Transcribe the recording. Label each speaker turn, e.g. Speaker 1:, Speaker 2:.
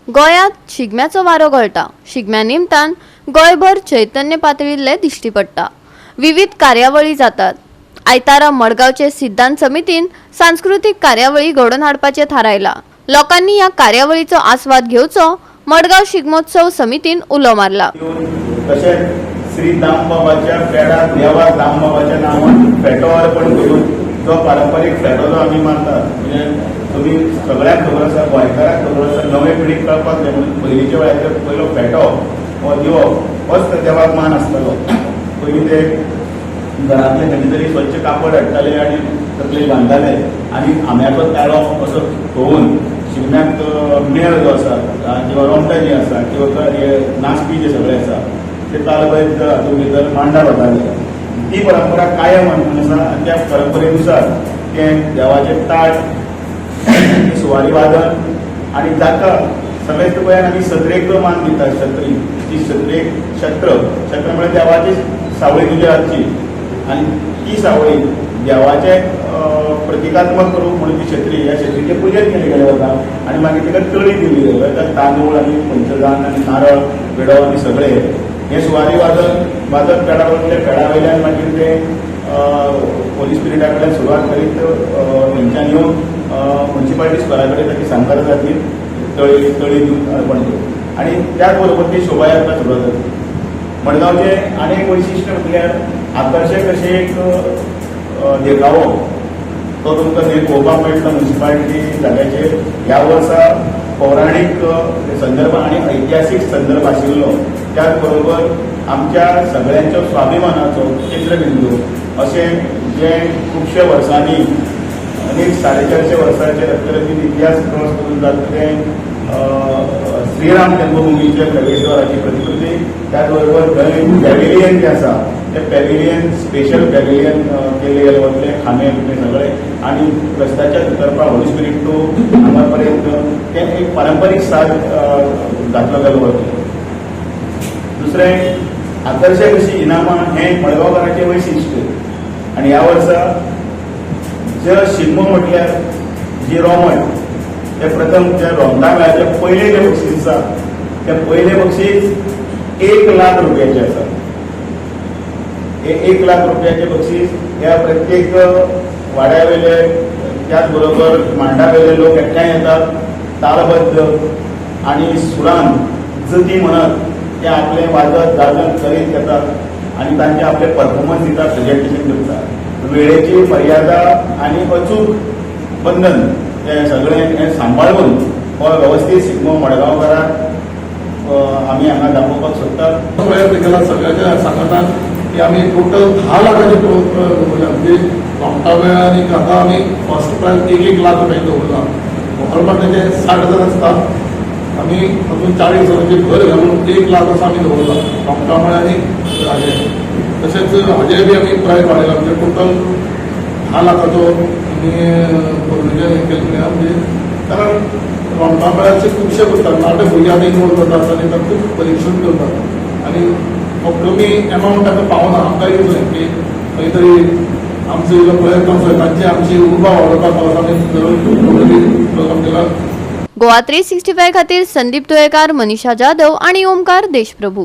Speaker 1: गोंयांत शिगम्याचो वारो गळटा. शिगम्या निमतान गोंयभर चैतन्य पातळिल्लें दिश्टी पडटा. विविध कार्यावळी जातात. आयतारा मडगांवचे सिद्धांत समितीन सांस्कृतीक कार्यावळी घडोवन हाडपाचें थारायलां. लोकांनी ह्या कार्यावळीचो आस्वाद घेवचो, मडगांव शिगमोत्सव समितीन उलो मारला.
Speaker 2: तशेंच श्री दामबाबाच्या पेडा, देवा दामबाबाच्या नांवान फेटो अर्पण करून जो पारंपारीक फेटो जो आमी मारतात, म्हणजे तुमी सगळ्यांक खबर आसा, गोंयकारांक खबर आसा, नवे पिढीक कळपाक जाय म्हणून पयलींच्या वेळाचेर पयलो फेटो हो दिवप होच त्या देवाक मान आसतालो. पयलीं ते घरांतले खंयचे तरी स्वच्छ कापड हाडटाले आनी तकलेक बांदताले आनी आंब्याचो ताळो असो खोवन शिगम्याक मेळ जो आसा किंवा रोमटां जीं आसा किंवा हे नाचपी जे सगळे आसा ते तालबद्द हातूंत भितर मांडार वताले. ती परंपरा कायम आसा आनी त्या परंपरेनुसार तें देवाचें ताट, सुवारी वादन आनी जाका सगळेच गोंयान आमी सत्रेक जो मान दितात, शत्री, ती सत्रेक शत्र, शत्र म्हळ्यार देवाची सावळी तुज्या हातची आनी ती सावळी देवाचें प्रतिकात्मक रूप म्हणून ती छत्री, ह्या छत्रीचें पुजन केलें गेलें वता आनी मागीर तिका तळी दिली वता, तांदूळ आनी पंचधान आनी नारळ, विडो आनी सगळें. हें सुवारी वादन वाजत पेडा वतले. पेडा वयल्यान मागीर ते होली स्पिरिटा कडल्यान सुरवात करीत थंयच्यान येवन मुन्सिपालिटी स्क्वेरा कडेन ताची सांगता जातली, तळी तळी दिवन अर्पण करून आनी त्याच बरोबर ती शोभायात्रा सुरवात जातली. मडगांवचें आनी एक वैशिश्ट म्हटल्यार आकर्शक अशें एक देखावो तो तुमकां थंय पळोवपाक मेळटलो मुन्सिपालिटी जाग्याचेर. ह्या वर्सा पौराणीक संदर्भ आनी ऐतिहासीक संदर्भ आशिल्लो, त्याच बरोबर आमच्या सगळ्यांचो स्वाभिमानाचो केंद्रबिंदू अशें जें खुबश्या वर्सांनी, अनेक 450 वर्सांचे रक्तरंजीत इतिहास क्रॉस करून जाता तें श्रीराम जन्मभूमीचे प्रवेशद्वाराची प्रतिकृती. त्याच बरोबर थंय पॅव्हिलियन जें आसा तें पॅव्हिलियन, स्पेशल पॅव्हिलियन केल्ले गेले वतले, खांबे बिंबे सगळे आनी रस्त्याच्या दुतर्फा होली स्पिरीट टू हांगा पर्यंत तें एक पारंपारीक साज घातलो गेलो वतलो. दुसरें आकर्शक अशी इनामां हें मडगांवकाराचें वैशिश्ट आनी ह्या वर्सा जे शिगमो म्हटल्यार जी रोमट ते प्रथम जे रोमटा मेळाचें पयलें जें बक्षीस आसा तें पयलें बक्षीस 1 लाख रुपयाचें आसा. हे 1 लाख रुपयाचें बक्षीस ह्या प्रत्येक वाड्या वयले, त्याच बरोबर मांडा वयले लोक एकठांय येतात, तालबद्ध आनी सुरान जती म्हणत ते आपलें वाजत गाजत करीत येतात आनी तांचे आपले परफॉर्मन्स दितात, प्रेजेंटेशन करतात. वेळेची मर्यादा आनी अचूक बंधन हे सगळें हें सांबाळून हो वेवस्थीत शिगमो मडगांवकाराक आमी हांगा दाखोवपाक सोदतात.
Speaker 3: प्रयत्न केला सगळ्याच्या सांगातान की आमी टोटल 10 लाखाचे दवरल्या, म्हणजे रोमटा वेळ आनी हाका आमी फर्स्ट प्रायज 1-1 लाख रुपया दवरला. व्हॉलमार्टाचे 60,000 आसता, आमी तातूंत 40 हजाराची भर घालून 1 लाख असो आमी दवरला रोमटा मेळ आनी हाजे. तशेंच हाजे बी आमी प्रायज वाडयला, म्हणजे टोटल 10 लाखाचो आमी प्रोविजन हें केल्लें. म्हणजे कारण रोमटा मेळाचे खुबशे करतात, नाटक भुरगे आतां इनवॉल्व जातात आनी ताका खूब परिश्रम करतात आनी हो कमी एमावंट ताका पावना. आमकां दिसलें की खंय तरी आमचो इल्लो प्रयत्न आसा, तांची आमची उर्बा वाडोवपाक पावता आमी प्रोग्राम केला.
Speaker 1: गोवा 365 खातीर संदीप तुयेकार, मनीषा जाधव आणि ओमकार देशप्रभू.